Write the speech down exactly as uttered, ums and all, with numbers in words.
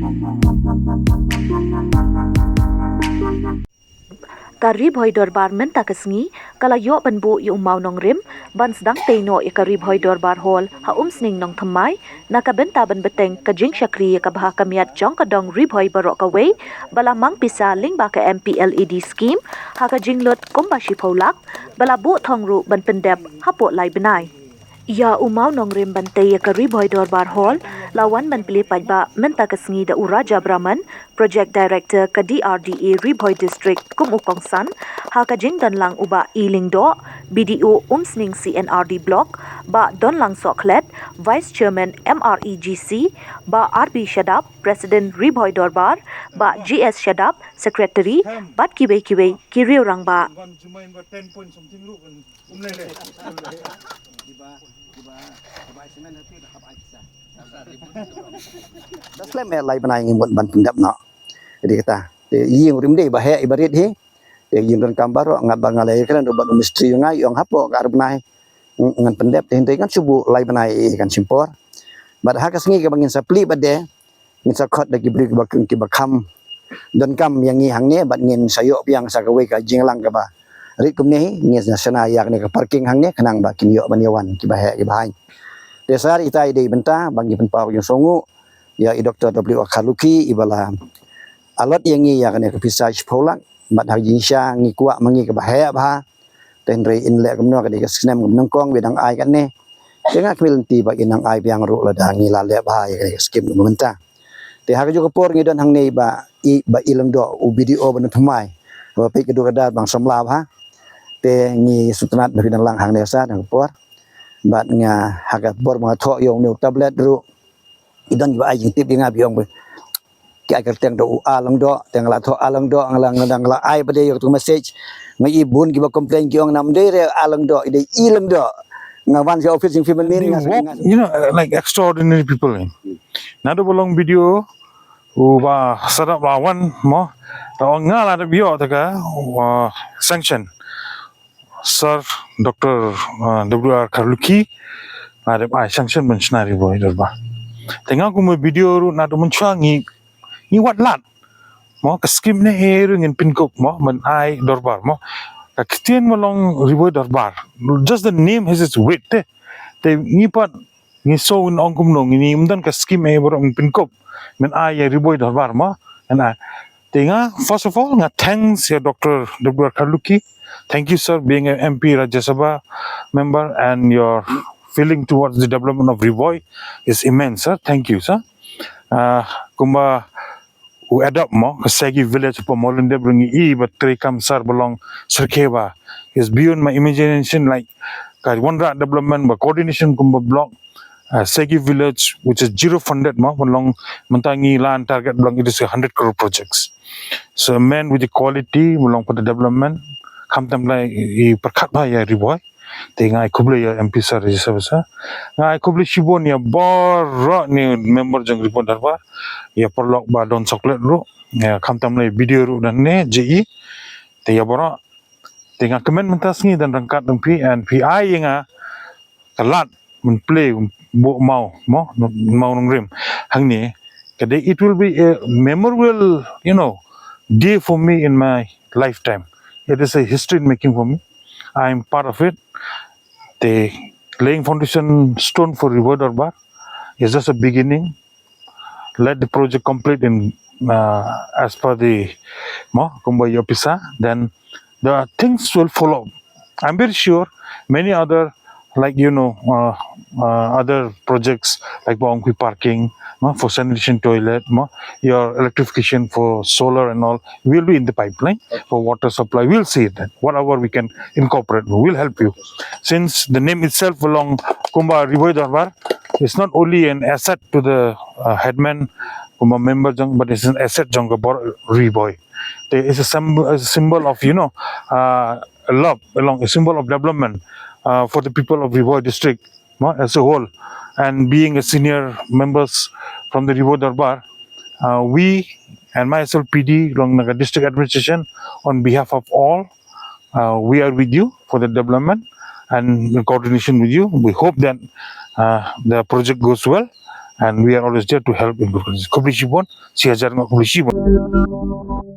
Ka Ri Bhoi Dorbar mynta ka sngi ka la ïoh ban buh ïa u mawnongrim ban sdang tei noh ïa ka Ri Bhoi Dorbar Hall ha Umsning Nongthymmai na ka bynta ban bteng ka jingshakri ïa ka bha ka miat jong ka dong Ri Bhoi baroh kawei ba la mang pisa lyngba ka M P L A D scheme ha ka jinglut kumba shiphew lak ba la buh thong ruh ban pyndep hapoh lai bnai. Ïa u mawnongrim ban tei ïa ka Ri Bhoi Dorbar Hall la wan ban plie paidbah mynta ka sngi da u Raja Brahman, Project Director ka D R D A Ri Bhoi District kum u kongsan ha ka jingdon lang u Bah E Lyngdoh, B D O Umsning C and R D Block, Bah Donlang Sohkhlet, Vice Chairman M R E G C, Bah R B Shadap, President Ri Bhoi Dorbar, Bah G S Shadap, Secretary, bad kiwei kiwei ki riew rangbah. Da slem eh lai bnai ngi mut ban pyndep noh. Dei kata. Te ïing rim dei ba heh iba rit hi. Te ïing donkam baroh nga ba nga leh kren ruh bad u mistri nga ïong hapoh ka ar bnai. Ng- Ngan pyndep te hynrei ngan shu buh lai bnai kan shim por. Bad ha ka sngi kaba ngin sa plie bad de ngin sa khot da ki briew kiba kiba kham donkam ïa ngi hangne bad ngin sa ïoh biang sa kawei ka jingïalang kaba rit kumne hi ngin sa shna ïa kane ka parking hangne khnang ba kin ïoh ban ïawan kiba heh kiba haiñ. Te sa ri tai dei bynta ba ngi pynpaw ïa u sngewnguh ïa i Doctor W R Kharlukhi iba la allot ïa ngi ïa kane ka pisa shiphew lak bad ha jingshisha ngi kwah ma ngi kaba heh bha. Te hynrei in leh kumno ka dei ka snem ka nyngkong ba dang ai kane. Te nga khmih lynti ba in nang ai biang ruh lada ngi la leh bha ïa kane ka skim mynta. Te ha kajuh ka por ngi don hangne ba i ba i Lyngdoh u B D O ba Nongthymmai ba peit ka dur ka dar bang samla bha. Te ngi sngewtynnat ba phi dang lang hangne sa dang ka por. Bad nga ha ka por ba nga thoh ïa une u tablet ruh i don ba ai jingtip ïa nga ba ïong ba ki ai kyrteng da u A Lyngdoh, te nga la thoh A Lyngdoh, nga la nga la ai ba dei ïa ka message. Nga i bun kiba complain ki ong nam dei re A Lyngdoh, i dei I Lyngdoh. Nga wan sha office jong Feminin nga walk, nga you know, uh, like extraordinary people, eh. Naduh ba long B D O u Bah Shadap la wan mo. Ta ong nga la dep ïoh ta ka uh, sanction. Sir Doctor uh, W R Kharlukhi la dep ai sanction ban shna Ri Bhoi Dorbar. Te nga kum B D O ruh naduh mynshuwa ngi ngi wad lad mo ka skim ne e ruh ngin pynkup mo ban ai dorbar mo. Ka ktien ba long Ri Bhoi Dorbar. Just the name has its weight te. Te ngi pat ngi so in ong kumno ngi ym don ka skim e baroh ngin pynkup ban ai ïa Ri Bhoi Dorbar mo. Ngan ai. Te nga first of all nga thanks ïa Doctor W R Kharlukhi. Thank you, sir, being an M P Rajya Sabha member and your feeling towards the development of Ri Bhoi is immense, sir. Thank you, sir. Uh, kumba u adopt mo ka Segi village pa Molindep ring i ba trei kam sar ba long syrkhei ba is beyond my imagination, like ka Wanrah development ba coordination kumba block uh, Segi village which is zero funded mo ba long mynta ngi lan target ba long it is a hundred crore projects. So a man with the quality ba long for the development khamtam lai i pyrkhat ba ïa Ri Bhoi. Te nga ai khublei ïa M P sir, ïa sir, sir. Nga ai khublei shibun ïa baroh ni member jong Ri Bhoi Dorbar. Ïa paralok ba don soklet ruh. Ïa khamtam lai B D O ruh dan ne J E. Te ïa baroh. Te nga kmen mynta sngi dan ryngkat dang phi and phi ai ïa nga ka lad ban plie buh maw mo maw nongrim hangne. Ka dei it will be a memorable, you know, day for me in my lifetime. It is a history in making for me. I am part of it. The laying foundation stone for Ri Bhoi Dorbar is just a beginning. Let the project complete in uh, as per the mo kumba your pisa, then the things will follow. I'm very sure many other, like, you know, uh, uh, other projects like Bawangkui parking, no, for sanitation toilet, no, your electrification for solar and all will be in the pipeline for water supply. We'll see it then. Whatever we can incorporate, we'll help you. Since the name itself along Kumba Ri Bhoi Dorbar is not only an asset to the uh, headman, Kumba member jong, but it's an asset jong ka Bor Ri Bhoi. There is a symbol, a symbol of, you know, uh, love, along a symbol of development uh, for the people of Ri Bhoi district, no, as a whole. And being a senior members from the Ri Bhoi Dorbar, uh, we and myself P D along Naga District Administration on behalf of all, uh, we are with you for the development and in coordination with you. We hope that uh, the project goes well And we are always there to help in good conditions. Khublei shibun, shi hajar ngut khublei shibun.